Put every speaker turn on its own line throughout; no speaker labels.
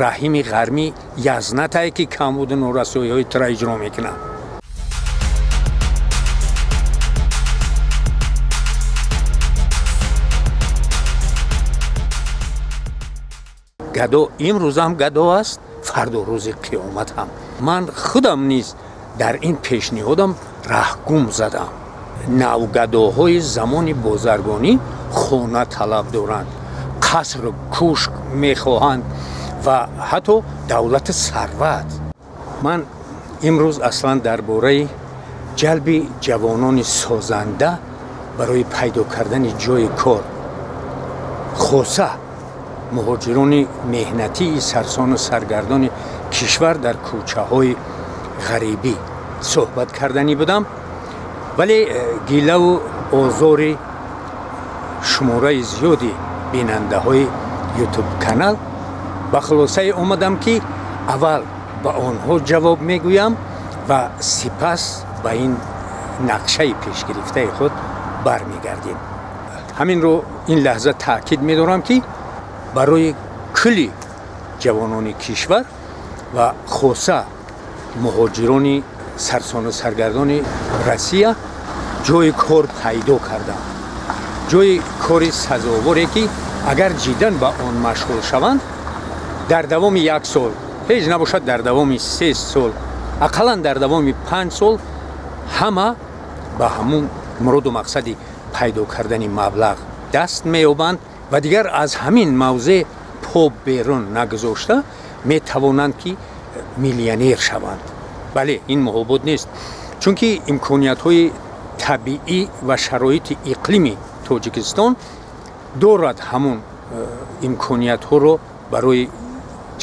Раҳими Ғармӣ язнатае ки камбуду норасоиҳои тура иҷро мекунад. Гадо имрӯзам гадо аст, фардо рӯзи қиёмат ҳам. Ман худам низ дар ин пешниҳодам раҳгум задам. Навгадоҳои замони бозаргонӣ хона талаб доранд, қасру кӯшк мехоҳанд ва ҳатто давлати сарват. Ман имрӯз аслан дар бораи ҷалби ҷавонони созанда барои пайдо кардани ҷойи кор, хоса муҳоҷирони меҳнатии сарсону саргардони кишвар дар кӯчаҳои ғарибӣ суҳбат карданӣ будам, вале гилаву озори шумораи зиёди бинандаҳои ютуб канал ба хулосае омадам, ки аввал ба онҳо ҷавоб мегӯям ва сипас ба ин нақшаи пешгирифтаи худ бармегардем. Ҳаминро ин лаҳза таъкид медорам, ки барои кулли ҷавонони кишвар ва хоса муҳоҷирони сарсону саргардони Россия ҷойи кор пайдо кардам. Ҷойи кори сазоворе, ки агар ҷиддан ба он машғул шаванд, дар давоми як сол, ҳеҷ набошад дар давоми 3 сол, ақаллан дар давоми 5 сол ҳама ба ҳамун муроду мақсади пайдо кардани маблағ даст меёбанд ва дигар аз ҳамин мавзеъ по берун нагузошта метавонанд, ки миллионер шаванд. Бале, ин муҳобот нест, чунки имкониятҳои табиӣ ва шароити иқлими Тоҷикистон дорад ҳамун имкониятҳоро барои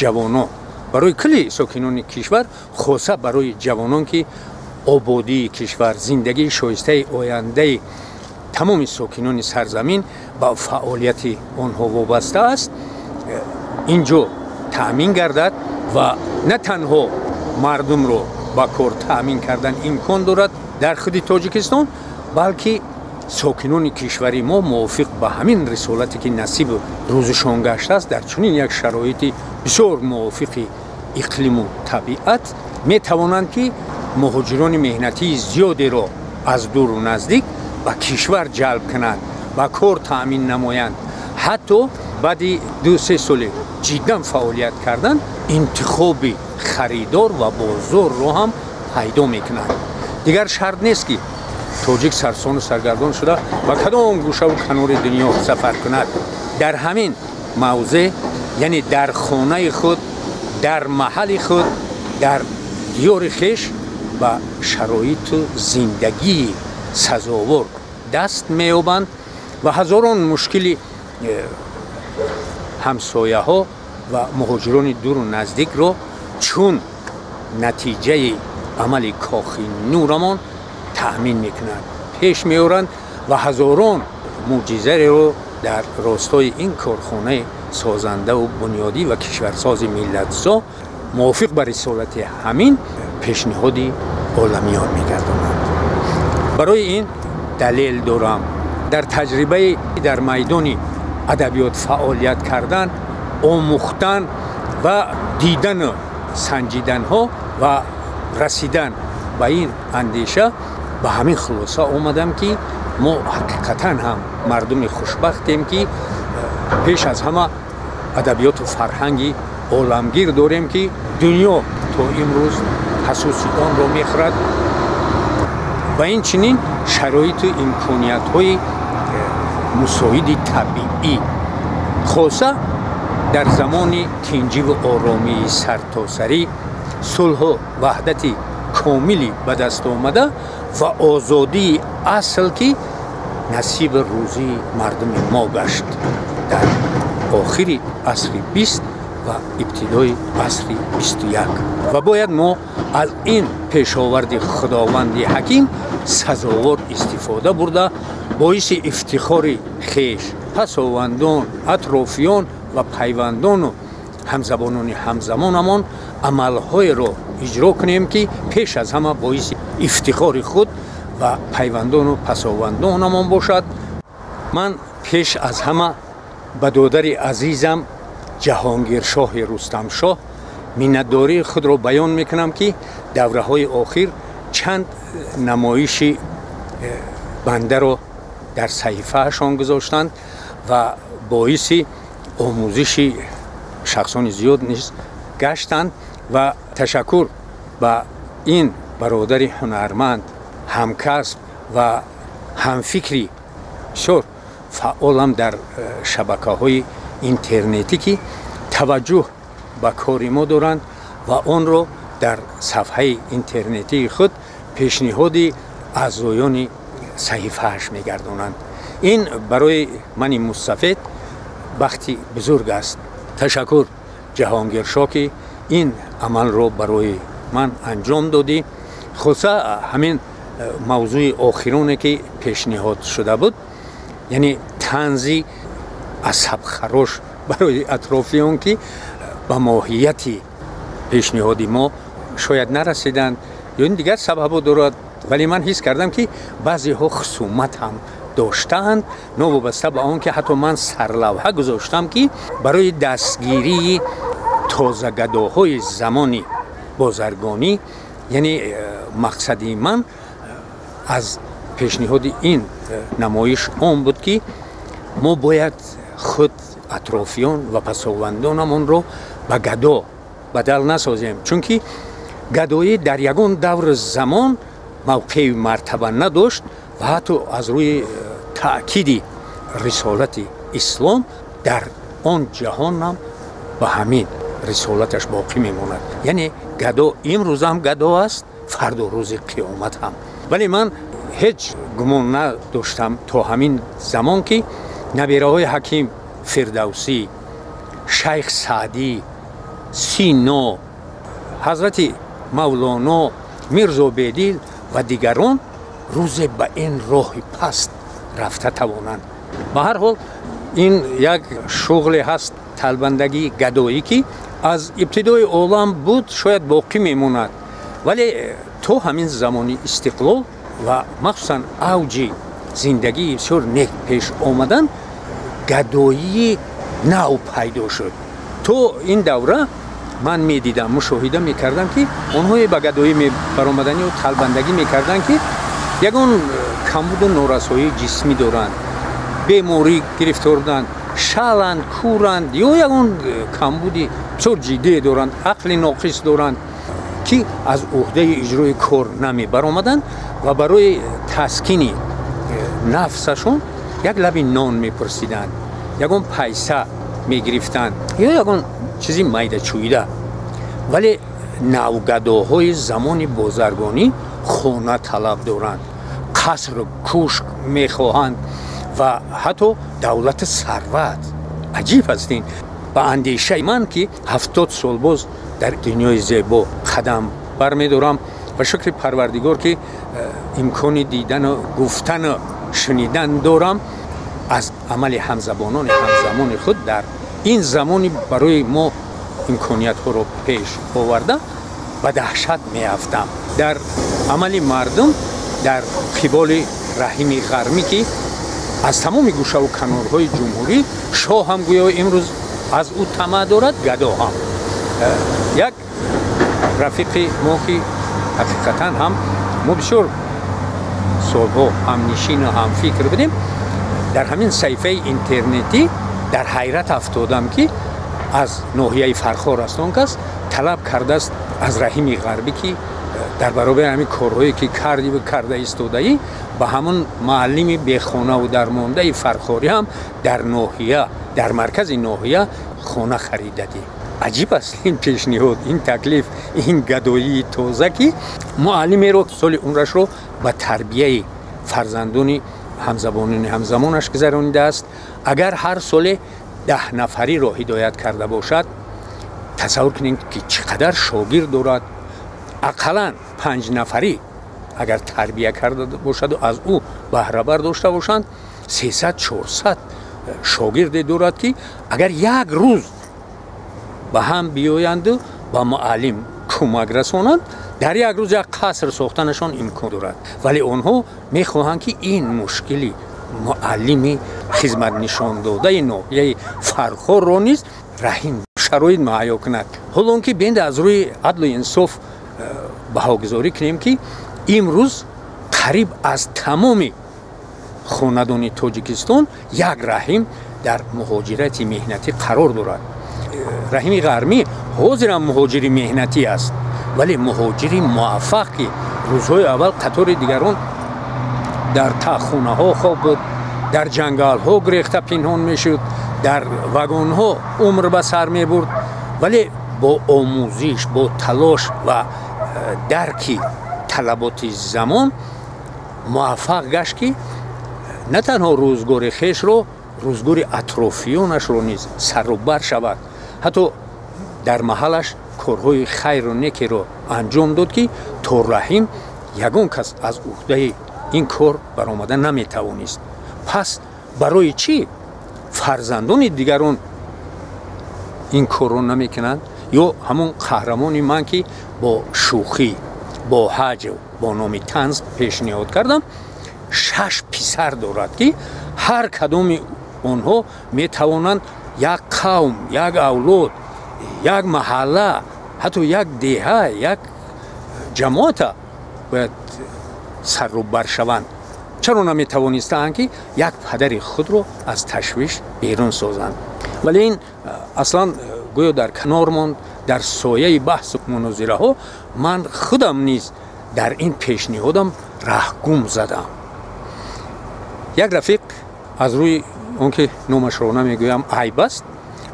ҷавонон, барои кулли сокинони кишвар, хоса барои ҷавонон, ки ободии кишвар, зиндагии шоистаи ояндаи тамоми сокинони сарзамин ба фаъолияти онҳо вобаста аст, ин ҷо таъмин гардад ва на танҳо мардумро ба кор таъмин кардан имкон дорад дар худи Тоҷикистон, балки сокинони кишвари мо мувофиқ ба ҳамин рисолате, ки насибу рӯзишон гаштааст, дар чунин як шароити бисёр мувофиқи иқлиму табиат метавонанд, ки муҳоҷирони меҳнатии зиёдеро аз дуру наздик ба кишвар ҷалб кунанд, ба кор таъмин намоянд. Ҳатто баъди 2-3 соли ҷиддан фаъолият кардан интихоби харидор ва бозорро ҳам пайдо мекунанд. Дигар шарт нест, ки тоҷик сарсону саргардон шуда ба кадом гӯшаву канори дунё сафар кунад. Дар ҳамин мавзеъ, яъне дар хонаи худ, дар маҳалли худ, дар диёри хеш ба шароиту зиндагии сазовор даст меёбанд ва ҳазорон мушкили ҳамсояҳо ва муҳоҷирони дуру наздикро чун натиҷаи амали кохи нурамон таъмин мекунанд, пеш меоранд ва ҳазорон мӯъҷизареро дар ростои ин корхонаи созандаву бунёдӣ ва кишварсози миллатзо мувофиқ ба рисолати ҳамин пешниҳоди оламиён мегардонанд. Барои ин далел дорам. Дар таҷрибаи дар майдони адабиёт фаъолият кардан, омӯхтан ва дидану санҷиданҳо ва расидан ба ин андеша ба ҳамин хулоса омадам, ки мо ҳақиқатан ҳам мардуми хушбахтем, ки пеш аз ҳама адабиёту фарҳанги оламгир дорем, ки дунё то имрӯз ҳасуси онро мехӯрад ва инчунин шароиту имкониятҳои мусоиди табиӣ, хоса дар замони тинҷиву оромии сартосарӣ, сулҳу ваҳдати комили ба даст омада ва озодии асл, ки насиби рӯзии мардуми мо гашт дар охири асри 20 ва ибтидои асри 21. Ва бояд мо аз ин пешоварди Худованди ҳаким сазовор истифода бурда, боиси ифтихори хеш, пасовандон, атрофиён ва пайвандону ҳамзабонони ҳамзамонамон амалҳоеро иҷро кунем, ки пеш аз ҳама боиси ифтихори худ ва пайвандону пасовандонамон бошад. Ман пеш аз ҳама ба додари азизам Ҷаҳонгиршоҳи Рустамшоҳ миннатдории худро баён мекунам, ки давраҳои охир чанд намоиши бандаро дар саҳифаашон гузоштанд ва боиси омӯзиши шахсони зиёд низ гаштанд. Ва ташаккур ба ин бародари ҳунарманд, ҳамкасб ва ҳамфикри бисёр фаъолам дар шабакаҳои интернетӣ, ки таваҷҷӯҳ ба кори мо доранд ва онро дар сафҳаи интернетии худ пешниҳоди аъзоёни саҳифааш мегардонанд. Ин барои мани мустафед бахти бузург аст. Ташаккур, Ҷаҳонгиршоҳ, ки ин амалро барои ман анҷом додӣ. Хусусан ҳамин мавзӯи охироне, ки пешниҳод шуда буд, яъне танзи асабхарош барои атрофиён, ки ба моҳияти пешниҳоди мо шояд нарасиданд ё ин дигар сабабҳо дорад, вале ман ҳис кардам, ки баъзеҳо хусумат ҳам доштаанд, новобаста ба он ки ҳатто ман сарлавҳа гузоштам, ки барои дастгирии тозагадоҳои замони бозаргонӣ, яъне мақсади ман аз пешниҳоди ин намоиш он буд, ки мо бояд худ, атрофиён ва пасовандонамонро ба гадо бадал насозем, чунки гадоӣ дар ягон давр замон мавқеи мартаба надошт ва ҳатто аз рӯи таъкиди рисолати ислом дар он ҷаҳонам ба ҳамин рисолаташ боқӣ мемонад. Яъне гадо имрӯзам гадо аст, фардо рӯзи қиёмат ҳам. Вале ман ҳеҷ гумон надоштам то ҳамин замон, ки набираҳои Ҳаким Фирдавсӣ, Шайх Саъдӣ, Сино, ҳазрати Мавлоно, Мирзо Бедил ва дигарон рӯзе ба ин роҳи паст рафта тавонанд. Ба ҳар ҳол, ин як шуғле ҳаст, талбандагӣ, гадоӣ, ки аз ибтидои олам буд, шояд боқӣ мемонад, вале то ҳамин замони истиқлол ва махсусан авҷи зиндагии бисёр нек пеш омадан гадоии нав пайдо шуд. То ин давра ман медидам, мушоҳида мекардам, ки онҳое ба гадоӣ мебаромаданд ё талбандагӣ мекарданд, ки ягон камбуду норасоии ҷисмӣ доранд, беморӣ гирифтор буданд, шаланд, кӯранд ё ягон камбуди бисёр ҷиддие доранд, ақли ноқис доранд, ки аз уҳдаи иҷрои кор намебаромаданд ва барои таскини нафсашон як лаби нон мепурсиданд, ягон пайса мегирифтанд ё ягон чизи майдачӯида. Вале навгадоҳои замони бозаргонӣ хона талаб доранд, қасру кӯшк мехоҳанд ва ҳатто давлати сарват. Аҷиб аст ин. Ба андешаи ман, ки 70 сол боз дар дунёи зебо қадам бармедорам ва шукри Парвардигор, ки имкони дидану гуфтану шунидан дорам, аз амали ҳамзабонони ҳамзамони худ дар ин замони барои мо имкониятҳоро пеш оварда ба даҳшат меафтам. Дар амали мардум дар қиболи Раҳими Ғармӣ, ки аз тамоми гӯшаву канорҳои ҷумҳурӣ шоҳ ҳам гӯё имрӯз аз ӯ тамаъ дорад, гадо ҳам. Як рафиқи мо, ки ҳақиқатан ҳам мо бисёр солҳо ҳамнишину ҳамфикр будем, дар ҳамин саҳифаи интернетӣ дар ҳайрат афтодам, ки аз ноҳияи Фархор аст он кас, талаб кардааст аз Раҳими Ғарбӣ, ки дар баробари ҳамин корҳое, ки кардиву карда истодаӣ, ба ҳамон муаллими бехонаву дармондаи фархорӣ ҳам дар ноҳия, дар маркази ноҳия хона харидадӣ. Аҷиб аст ин пешниҳод, ин таклиф, ин гадоии тоза, ки муаллимеро соли умрашро ба тарбияи фарзандони ҳамзабонони ҳамзамонаш гузаронидааст. Агар ҳар соле 10 нафариро ҳидоят карда бошад, тасаввур кунед, ки чӣ қадар шогирд дорад. Ақаллан 5 нафарӣ агар тарбия карда бошаду аз ӯ баҳрабар дошта бошанд, 300-400 шогирде дорад, ки агар як рӯз ба ҳам биёянду ба муаллим кӯмак расонанд, дар як рӯз як қаср сохтанашон имкон дорад. Вале онҳо мехоҳанд, ки ин мушкили муаллими хизматнишондодаи ноҳияи Фархорро низ Раҳим шароит муҳайё кунад. Ҳоло он ки бенда аз рӯи адлу инсоф баҳогузорӣ кунем, ки имрӯз қариб аз тамоми хонадони Тоҷикистон як Раҳим дар муҳоҷирати меҳнатӣ қарор дорад. Раҳими Ғармӣ ҳозирам муҳоҷири меҳнатӣ аст, вале муҳоҷири муваффақ, ки рӯзҳои аввал қатори дигарон дар таххонаҳо хоб буд, дар ҷангалҳо гурехта пинҳон мешуд, дар вагонҳо умр ба сар мебурд, вале бо омӯзиш, бо талош ва дарки талаботи замон муваффақ гашт, ки на танҳо рӯзгори хешро, рӯзгори атрофиёнашро низ саррубар шавад. Ҳатто дар маҳаллаш корҳои хайру некеро анҷом дод, ки то Раҳим ягон кас аз уҳдаи ин кор баромада наметавонист. Пас барои чӣ фарзандони дигарон ин корро намекунанд? Ё ҳамон қаҳрамони ман, ки бо шӯхӣ, бо ҳаҷв, бо номи танз пешниҳод кардам, 6 писар дорад, ки ҳар кадоми онҳо метавонанд як қавм, як авлод, як маҳалла, ҳатто як деҳа, як ҷамоата бояд саррубар шаванд. Чаро наметавонистаанд, ки як падари худро аз ташвиш берун созанд? Вале ин аслан гӯё дар канор монд, дар сояи баҳсу мунозираҳо. Ман худам низ дар ин пешниҳодам раҳгум задам. Як рафиқ аз рӯи он ки номашро намегӯям, айб аст,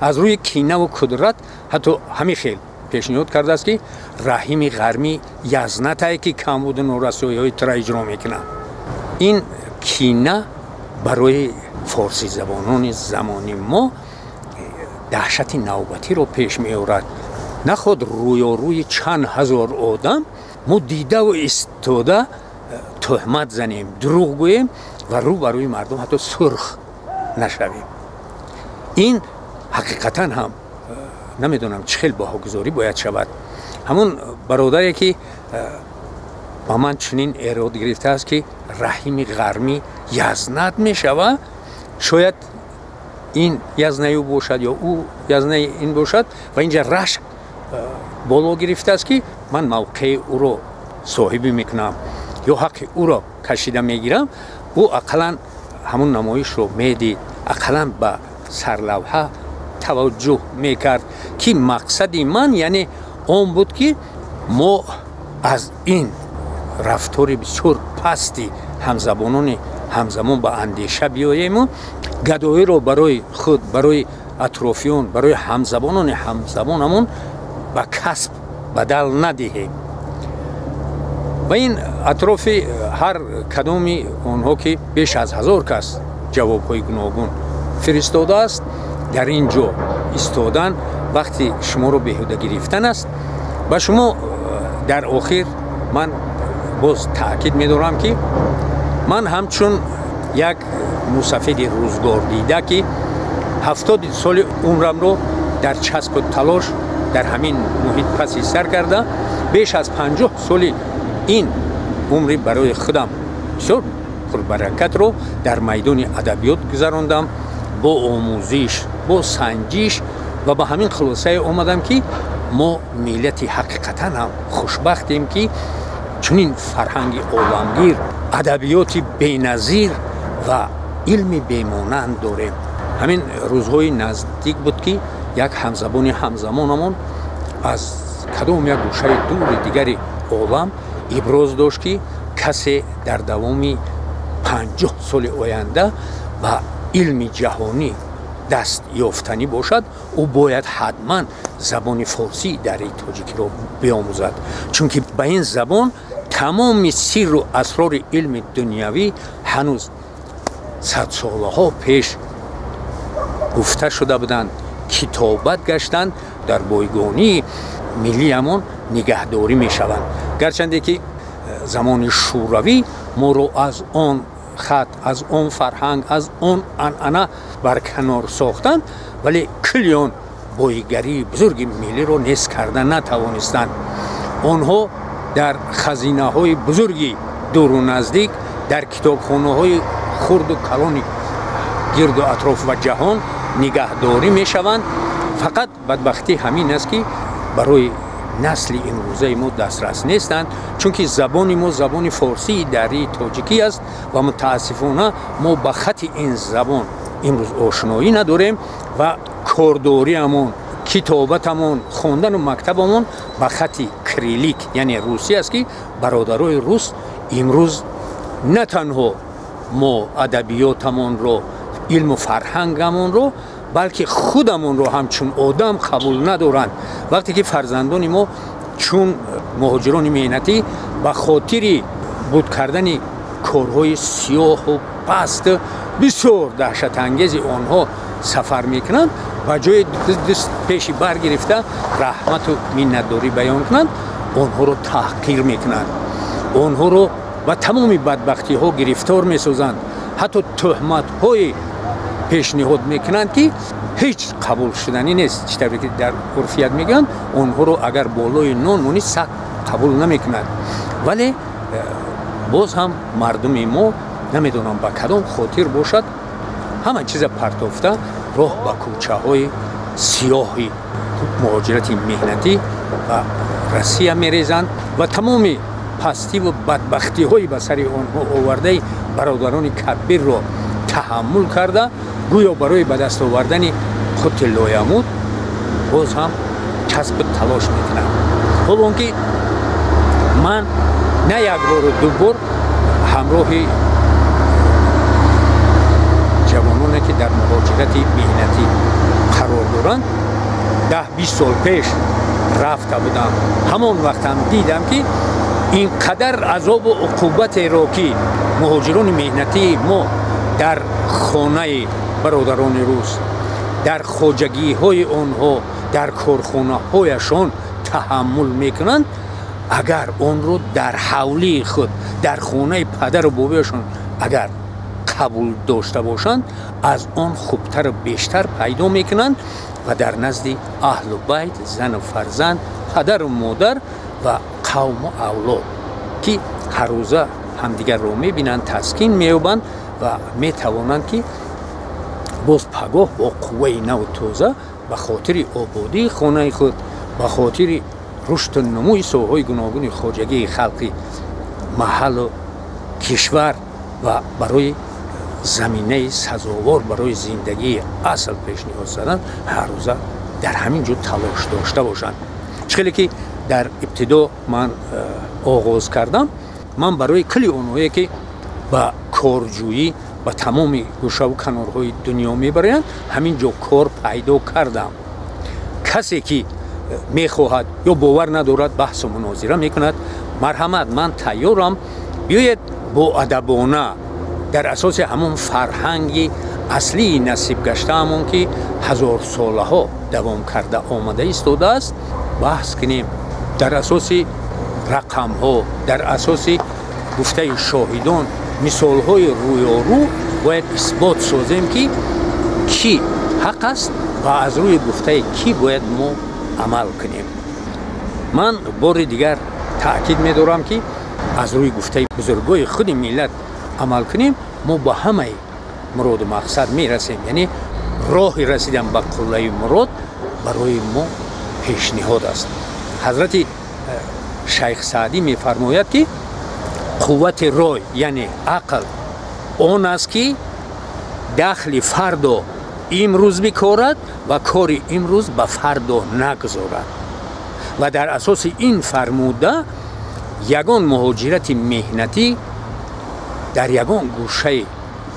аз рӯи кинаву кудрат ҳатто ҳамин хел пешниҳод кардааст, ки Раҳими Ғармӣ язнатае, ки камбуду норасоиҳои тура иҷро мекунад. Ин кина барои форсизабонони замони мо даҳшати навбатиро пеш меорад. Наход рӯёрӯи чанд ҳазор одам мо дидаву истода тӯҳмат занем, дурӯғ гӯем ва рӯ ба рӯи мардум ҳатто сурх нашавем. Ин ҳақиқатан ҳам намедонам чӣ хел баҳогузорӣ бояд шавад. Ҳамон бародаре, ки ба ман чунин эрод гирифтааст, ки Раҳими Ғармӣ язнат мешавад, шояд ин язнаи ӯ бошад ё ӯ язнаи ин бошад, ва инҷа рашк боло гирифтааст, ки ман мавқеи ӯро соҳибӣ мекунам ё ҳаққи ӯро кашида мегирам. Ӯ ақаллан ҳамон намоишро медид, ақаллан ба сарлавҳа таваҷҷӯҳ мекард, ки мақсади ман яъне он буд, ки мо аз ин рафтори бисёр пасти ҳамзабонони ҳамзамон ба андеша биёему гадоиро барои худ, барои атрофиён, барои ҳамзабонони ҳамзабонамон ба касб бадал надиҳем. Ва ин атрофи ҳар кадоми онҳо, ки беш аз 1000 кас ҷавобҳои гуногун фиристодааст, дар ин ҷо истодан вақти шуморо беҳуда гирифтан аст. Ба шумо дар охир ман боз таъкид медорам, ки ман ҳамчун як мусафиди рӯзгордида, ки 70 соли умрамро дар часпу талош дар ҳамин муҳит паси сар карда, беш аз 50 соли ин умри барои худам бисёр пурбаракатро дар майдони адабиёт гузарондам, бо омӯзиш, бо санҷиш, ва ба ҳамин хулосае омадам, ки мо миллати ҳақиқатан ҳам хушбахтем, ки чунин фарҳанги оламгир, адабиёти беназир ва илми бемонанд дорем. Ҳамин рӯзҳои наздик буд, ки як ҳамзабони ҳамзамонамон аз кадом як гӯшаи дури дигари олам иброз дошт, ки касе дар давоми 50 соли оянда ба илми ҷаҳонӣ даст ёфтанӣ бошад, ӯ бояд ҳатман забони форсии дари тоҷикиро биомӯзад, чунки ба ин забон тамоми сирру асрори илми дунявӣ ҳанӯз садсолаҳо пеш гуфта шуда буданд, китобат гаштанд, дар бойгонии миллиамон нигаҳдорӣ мешаванд. Гарчанде ки замони шӯравӣ моро аз он хат, аз он фарҳанг, аз он анъана барканор сохтанд, вале кулли он боигарии бузурги миллиро нест карда натавонистанд. Онҳо дар хазинаҳои бузурги дуру наздик, дар китобхонаҳои хурду калони гирду атроф ва ҷаҳон нигаҳдорӣ мешаванд. Фақат бадбахтӣ ҳамин аст, ки барои насли имрӯзаи мо дастрас нестанд, чунки забони мо забони форсии дарии тоҷикӣ аст ва мутаассифона мо ба хати ин забон имрӯз ошноӣ надорем ва кордориамон, китобатамон, хондану мактабамон ба хати кириллик, яъне русӣ аст, ки бародарои рус имрӯз на танҳо мо адабиётамонро, илму фарҳангамонро, балки худамонро ҳамчун одам қабул надоранд. Вақте ки фарзандони мо чун муҳоҷирони меҳнатӣ ба хотири буд кардани корҳои сиёҳу паст бисёр даҳшатангези онҳо сафар мекунанд, ба ҷои даст пеши бар гирифта раҳмату миннатдорӣ баён кунанд, онҳоро таҳқир мекунанд, онҳоро ба тамоми бадбахтиҳо гирифтор месозанд, ҳатто тӯҳматҳои пешниҳод мекунанд, ки ҳеҷ қабул шуданӣ нест. Чӣ тавре ки дар урфият мегӯянд, онҳоро агар болои нон монӣ, саг қабул намекунад. Вале боз ҳам мардуми мо, намедонам ба кадом хотир бошад, ҳама чиза партофта роҳ ба кӯчаҳои сиёҳи муҳоҷирати меҳнатӣ ба Россия мерезанд ва тамоми пастиву бадбахтиҳои ба сари онҳо овардаи бародарони кабирро таҳаммул карда, гӯё барои ба даст овардани қути лоямуд боз ҳам касбу талош мекунанд. Ҳол он ки ман на як бору ду бор ҳамроҳи ҷавононе, ки дар муҳоҷирати меҳнатӣ қарор доранд, 10-20 сол пеш рафта будам. Ҳамон вақтам дидам, ки ин қадар азобу уқубатеро, ки муҳоҷирони меҳнатии мо дар хонаи бародарони рус, дар хоҷагиҳои онҳо, дар корхонаҳояшон таҳаммул мекунанд, агар онро дар ҳавлии худ, дар хонаи падару бобояшон агар қабул дошта бошанд, аз он хубтару бештар пайдо мекунанд ва дар назди аҳлу байт, зану фарзанд, падару модар ва қавму авлод, ки ҳаррӯза ҳамдигарро мебинанд, таскин меёбанд ва метавонанд, ки боз пагоҳ бо қувваи наву тоза ба хотири ободии хонаи худ, ба хотири рушду нумӯи соҳаҳои гуногуни хоҷагии халқи маҳаллу кишвар ва барои заминаи сазовор барои зиндагии асл пешниҳод задан, ҳаррӯза дар ҳамин ҷо талош дошта бошанд. Чӣ хеле ки дар ибтидо ман оғоз кардам, ман барои кулли онҳое, ки ба корҷӯӣ ба тамоми гӯшаву канорҳои дунё мебароянд, ҳамин ҷо кор пайдо кардам. Касе ки мехоҳад ё бовар надорад, баҳсу мунозира мекунад, марҳамат, ман тайёрам. Биёед бо адабона дар асоси ҳамон фарҳанги аслии насиб гаштаамон, ки ҳазорсолаҳо давом карда омада истодааст, баҳс кунем дар асоси рақамҳо, дар асоси гуфтаи шоҳидон, мисолҳои рӯёрӯ бояд исбот созем, ки кӣ ҳақ аст ва аз рӯи гуфтаи кӣ бояд мо амал кунем. Ман бори дигар таъкид медорам, ки аз рӯи гуфтаи бузургои худи миллат амал кунем, мо ба ҳамаи муроду мақсад мерасем, яъне роҳи расидан ба қуллаи мурод барои мо пешниҳод аст. Ҳазрати Шайх Саъдӣ мефармояд, ки қуввати рой, яъне ақл, он аст, ки дахли фардо имрӯз бикорад ва кори имрӯз ба фардо нагузорад. Ва дар асоси ин фармуда ягон муҳоҷирати меҳнатӣ дар ягон гӯшаи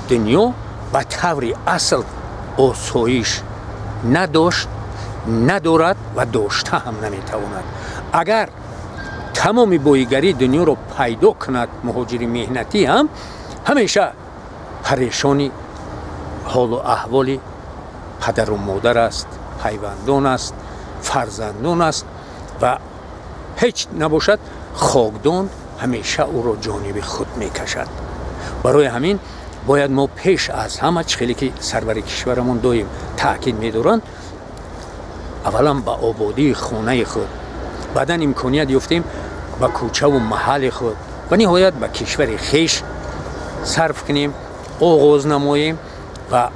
дунё ба таври асл осоиш надошт, надорад ва дошта ҳам наметавонад. Агар тамоми боигарии дунёро пайдо кунад, муҳоҷири меҳнатӣ ҳам ҳамеша парешони ҳолу аҳволи падару модар аст, пайвандон аст, фарзандон аст ва ҳеҷ набошад, хокдон ҳамеша ӯро ҷониби худ мекашад. Барои ҳамин бояд мо пеш аз ҳама, чӣ хеле ки сарвари кишварамон доим таъкид медоранд, аввалан ба ободии хонаи худ, баъдан имконият ёфтем ба кӯчаву маҳалли худ ва ниҳоят ба кишвари хеш сарф кунем, оғоз намоем ва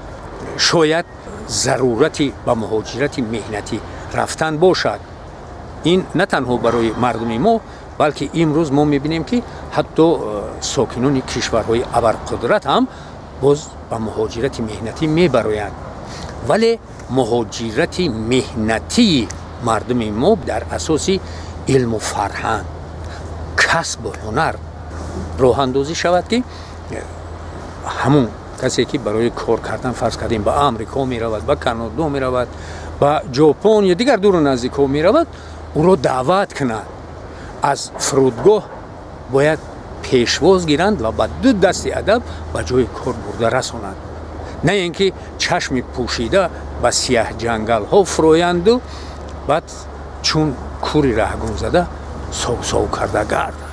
шояд Зарурати ба муҳоҷирати меҳнатӣ рафтан бошад, ин на танҳо барои мардуми мо, балки имрӯз мо мебинем, ки ҳатто сокинони кишварҳои абарқудрат ҳам боз ба муҳоҷирати меҳнатӣ мебароянд. Вале муҳоҷирати меҳнатии мардуми мо дар асоси илму фарҳанг, касбу ҳунар роҳандозӣ шавад, ки ҳамун касе, ки барои кор кардан, фарз кардем, ба Амрико меравад, ба Канадо меравад, ба Ҷопон ё дигар дуру наздикҳо меравад, ӯро даъват кунад, аз фурудгоҳ бояд пешвоз гиранд ва ба ду дасти адаб ба ҷои кор бурда расонанд, на ин ки чашми пӯшида ба сияҳҷангалҳо фуроянду баъд чун кури раҳгумзада сов-сов карда гарданд.